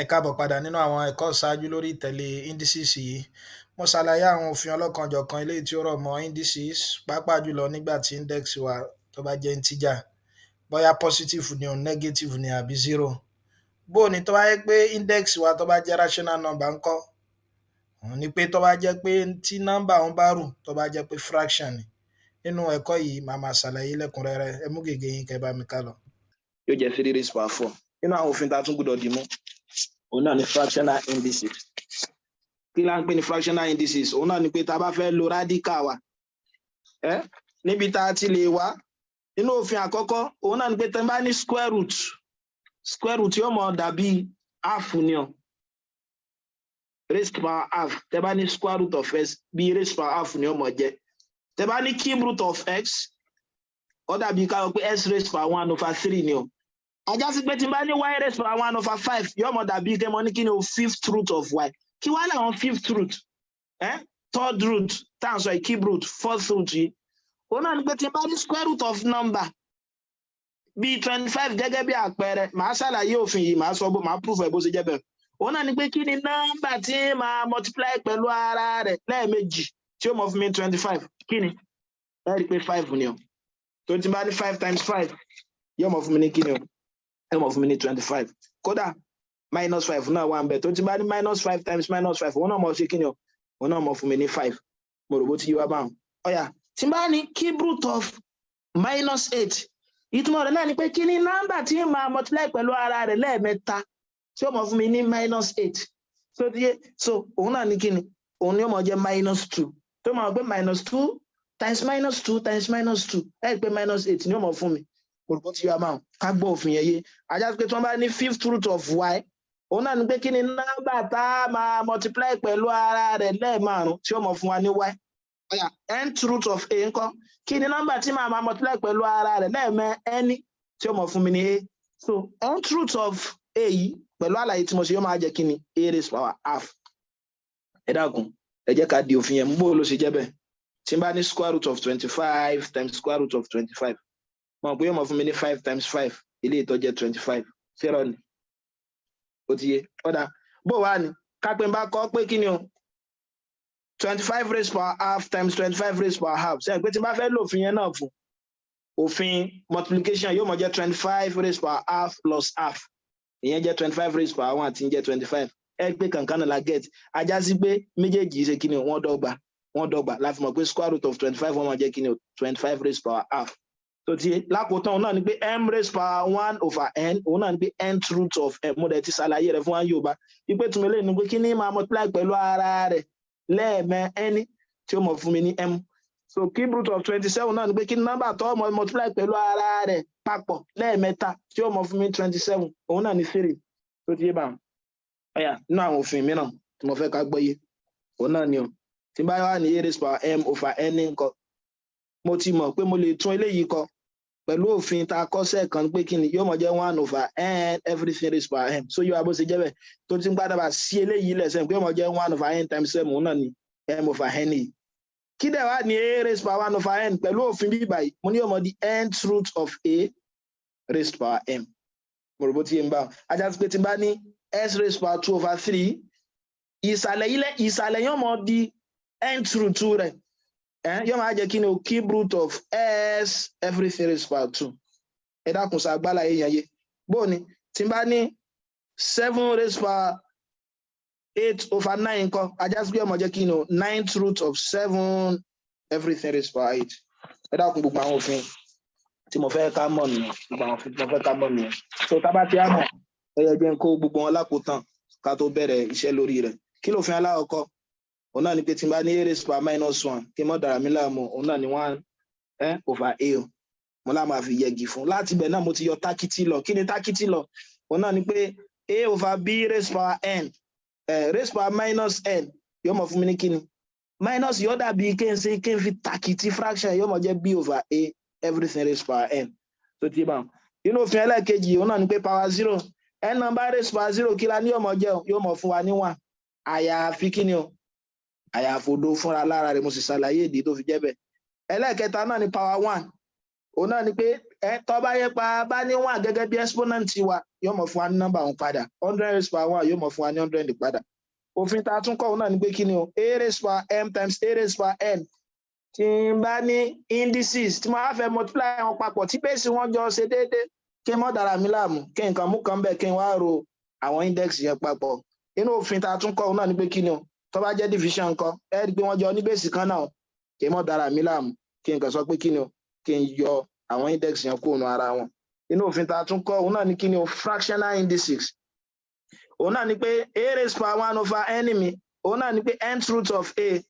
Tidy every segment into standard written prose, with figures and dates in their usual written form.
Ẹ káàbọ̀ padà. Nínú àwọn ẹ̀kọ́ ìṣáájú lórí ìtẹ̀lé indices yìí, mo ṣàlàyé àwọn òfin ọlọ́kanòjọ̀kan eléyìí tí ó rọ̀ mọ́ indices, pàápàá jùlọ nígbà tí index wa tó bá jẹ́ integer, bóyá positive ni o, negative ni àbí zero. Bó o ní tó bá jẹ́ pé index wa tó bá jẹ́ rational number ńkọ́? Òun ni pé tó bá jẹ́ pé tí nọ́mbà òun bá rù, tó bá jẹ́ pé fraction ni. Nínú ẹ̀kọ́ yìí, màá máa ṣàlàyé lẹ́kùnrẹ́rẹ́. Ẹ mú gègé yín, kẹ́ bá mi ká lọ. Yóò jẹ́ three raised power four. Nínú àwọn òfin tá a tún gbọ́dọ̀ dì mú, òun náà ni fractional indices. Kí la ń pè ní fractional indices? Òun náà ni pé tá a bá fẹ́ lo radical wa ẹ níbi tá a ti lè wá nínú òfin àkọ́kọ́, òun náà ni pé tá a bá ní square root, square root yóò mọ dàbí half ni o, raised power half. Tẹ́ bá ní square root of x, bí raised power half ni ó mọ jẹ́. Tẹ́ bá ní cube root of x, ó dàbí ká sọ pé x raised power one over three ni o. Á já sí pé tí n bá ní y raised power one over five, yóò mọ dàbí kí mo ní kí ni o, fifth root of y. Kí wá làwọn fifth root, third root tá à ń sọ yìí, cube root, fourth root yìí? Òun náà ni pé tí n bá ní square root of number bíi 25 gẹ́gẹ́ bí àpẹẹrẹ, màá ṣàlàyé òfin yìí, màá sọ bó, màá proof ẹ̀ bó ṣe jẹ́ bẹ́ẹ̀. Òun náà ni pé kí ni nọ́mbà tí màá multiply pẹ̀lú ara rẹ̀ lẹ́ẹ̀mejì tí ó mọ fún mi 25? Kí ni? Ẹ rí i pé five ni o. Tó tí n bá ní five times five, yóò mọ fún mi ní kí ni o? Yóò mọ fún mi ní 25. Kódà minus five náà wà ń bẹ. Tó tí n bá ní minus five times minus five, òun náà mọ ṣe kí ni o? Òun náà mọ fún mi ní five. Mo rò bó ti yí wá báwọn. Ó yá, tí n bá ní cube root of minus eight, ìtumọ̀ rẹ̀ náà ni pé kí ni nọ́mbà tí màá multiply pẹ̀lú ara rẹ̀ lẹ́ẹ̀mẹ́ta tí ó mọ fún mi ní minus eight? So ti yé. So òun náà ní kí ni? Òun ni ó mọ jẹ́ minus two. Tó mọ̀ pé minus two times minus two times minus two, ẹ rí i pé minus eight ni ó mọ fún mi. Olùkọ́ ti yọ àmà ká gbọ́ òfin yẹn yé. Á já sí pé tí wọ́n bá ní fifth root of y, òun náà ni pé kí ni nọ́mbà tá a máa multiply pẹ̀lú ara rẹ̀ lẹ́ẹ̀márùn tí ó mọ̀ fún wa ní y? Ó yá, nth root of a ńkọ́? Kí ni nọ́mbà tí màá máa multiply pẹ̀lú ara rẹ̀ lẹ́ẹ̀mẹ́ ẹni tí ó mọ̀ fún mi ní a? So nth root of a yìí, pẹ̀lú àlàyé tí mo ṣe, yóò máa jẹ́ kí ni? A raised power half. Ẹ dákun, ẹ jẹ́ ká di òfin yẹn mú. Bó ló ṣe jẹ́ bẹ́ẹ̀? Tí n bá ní square root of 25 times square root of 25, mọ̀ pé yóò mọ̀ fún mi ní five times five, eléyìí tó jẹ́ 25. Ṣé ni ó ti yé? Ó dáa, bó wà ní kápẹ́ ń bá kọ́ pé kí ni o, 25 raised power half times 25 raised power half, ṣe pé tí n bá fẹ́ lò òfin yẹn náà fún òfin multiplication, yóò mọ̀ jẹ́ 25 raised power half plus half, ìyẹn jẹ́ 25 raised power one àti jẹ́ 25. Ẹ pé kankan náà la get. Á já sí pé méjèèjì ṣe kí ni? Wọ́n dọ́gba, wọ́n dọ́gba. Láti mọ̀ pé square root of 25, wọ́n máa jẹ́ kí ni o? 25 raised power half. Tó ti lákòótán, òun náà ni pé m raised power one over n, òun náà ni pé nth root of m. Mo dẹ̀ ti ṣàlàyé rẹ̀ fún wa Yorùbá wípé túmọ̀ eléyìí ni pé kí ni máa multiply pẹ̀lú ara rẹ̀ lẹ́ẹ̀mẹ́ ẹni tí ó mọ̀ fún mi ní m. So cube root of 27 náà ni pé kí ni nọ́mbà tó mọ̀ multiply pẹ̀lú ara rẹ̀ papọ̀ lẹ́ẹ̀mẹ́ta tí ó mọ̀ fún mi 27? Òun náà ni three. Tó ti yé bá? Ó yá, nínú àwọn òfin mìíràn tí mo fẹ́ ká gbọ́ yé, òun náà ni o, tí n bá wà ní a raised power m over n ńkọ́? Mo ti mọ̀ pé mo lè tún eléyìí kọ pẹ̀lú òfin tá a kọ́ sẹ́ẹ̀kan pé kí ni yóò mọ̀ jẹ́ one over n everything raised power m. So yóò wá bó ṣe jẹ́ bẹ́ẹ̀. Tó ti ń padà bá sí eléyìí lẹ́sẹ̀ pé yóò mọ̀ jẹ́ one over n times m, òun náà ni m over n yìí. Kí dẹ̀ wá ní a raised power one over n? Pẹ̀lú òfin bí báyìí, mo ní yóò mọ̀ di nth root of a raised power m. Mo rò bó ti yé ń bá. Á já sí pé tí n bá ní s raised power two over three, ìsàlẹ̀ ilẹ̀ ìsàlẹ̀ yóò mọ̀ di nth root rẹ̀ yóò máa jẹ́ kí ni o? Cube root of s everything raised power two. Ẹ dákun, sa agbára yẹn yé. Bó ni tí n bá ní seven raised power eight over nine ńkọ́? Á já sí pé ó máa jẹ́ kí ni o? Ninth root of seven everything raised power eight. Ẹ dákun, gbogbo àwọn òfin tí mo fẹ́ ká mọ̀ nìyẹn. Gbogbo àwọn òfin tí mo fẹ́ ká mọ̀ nìyẹn. So tá bá ti á mọ̀, ẹ yẹ jẹ́ n kó gbogbo wọn lákòótán ká tó bẹ̀rẹ̀ iṣẹ́ lórí rẹ̀. Kí lófin alákọ̀ọ́kọ́? Òun náà ni pé tí n bá ní a raised power minus one, kí n mọ̀ dàrá mi láàmú, òun náà ni one over a o. Mo lá máa fi yẹgi fún. Láti ibẹ̀ náà mo ti yọ tákítí lọ. Kí ni tákítí lọ? Òun náà ni pé a over b raised power n, raised power minus n, yóò mọ̀ fún mi ní kíni? Minus yóò dàbí kí n ṣe kí n fi tàkìtì fraction, yóò mọ̀ jẹ́ b over a everything raised power n. Tó ti bá wọn. Inú òfin ẹlẹ́ẹ̀kejì, òun náà ni pé power zero, n number raised power zero, kí la ní yóò mọ̀ jẹ́? Yóò mọ̀ fún wa ní one, àyàfi kí ni o? Àyàfi òdo fúnra lára rẹ̀. Mo sì ṣàlàyé ìdí tó fi jẹ́ bẹ́ẹ̀. Ẹlẹ́ẹ̀kẹta náà ni power one. Òun náà ni pé Ẹ tó bá yẹ pa bá ní one gẹ́gẹ́ bí exponent wa, yóò mọ̀ fún wa ní nọ́mbà òun padà. 100 raised power one yóò mọ̀ fún wa ní 100 padà. Òfin tá a tún kọ́, òun náà ni pé kí ni o? A raised power m times a raised power n. Tí n bá ní indices tí mo bá fẹ́ multiply wọn papọ̀, tí base wọn jọ ṣe déédéé, kí n mọ́ dára mi láàmú, kí n kàn mú kan bẹ́ẹ̀, kí n wá ro àwọn index yẹn papọ̀. Inú òfin tá a tún kọ́, òun náà ni pé kí ni o? Tó bá jẹ́ division ńkọ́? Ẹ rí i pé wọ́n jọ ní base kan náà. Kí n mọ́ dára mi láàmú, kí n kàn sọ pé kí ni o? Kí n yọ àwọn index yẹn kúrò nù ara wọn. Inú òfin tá a tún kọ́, òun náà ni kí ni o? Fractional indices. Òun náà ni pé a raised power one over n mi, òun náà ni pé nth root of a.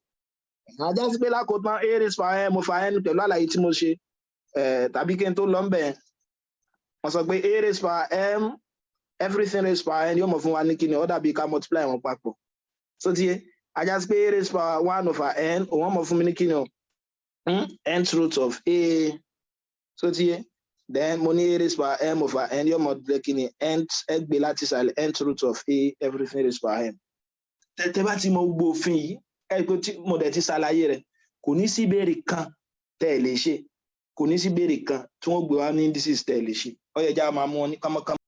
Á já sí pé lákòótán, a raised power m over n, pẹ̀lú àlàyé tí mo ṣe, tàbí kí n tó lọ ń bẹ̀, wọ́n sọ pé a raised power m everything raised power n yóò mọ̀ fún wa ní kíni? Ó dàbí ká multiply wọn papọ̀. So tiye á já sí pé a raised power one over n, òun mọ̀ fún mi ní kíni o? Nth root of a. So tiye, then mo ní a raised power m over n yóò mọ̀ jẹ́ kíni? Nth, ẹ gbé láti ìsàlẹ̀, nth root of a everything raised power m. Tẹ́tẹ́ bá ti mọ gbogbo òfin yìí, ẹ pé tí mo dẹ̀ ti ṣàlàyé rẹ̀, kò ní sí ìbéèrè kan tẹ́ ẹ lè ṣe, kò ní sí ìbéèrè kan tí wọ́n gbé wá ní indices tẹ́ ẹ lè ṣe. Ó yẹ já máa mú wọn ní kánmọ́kánmọ́.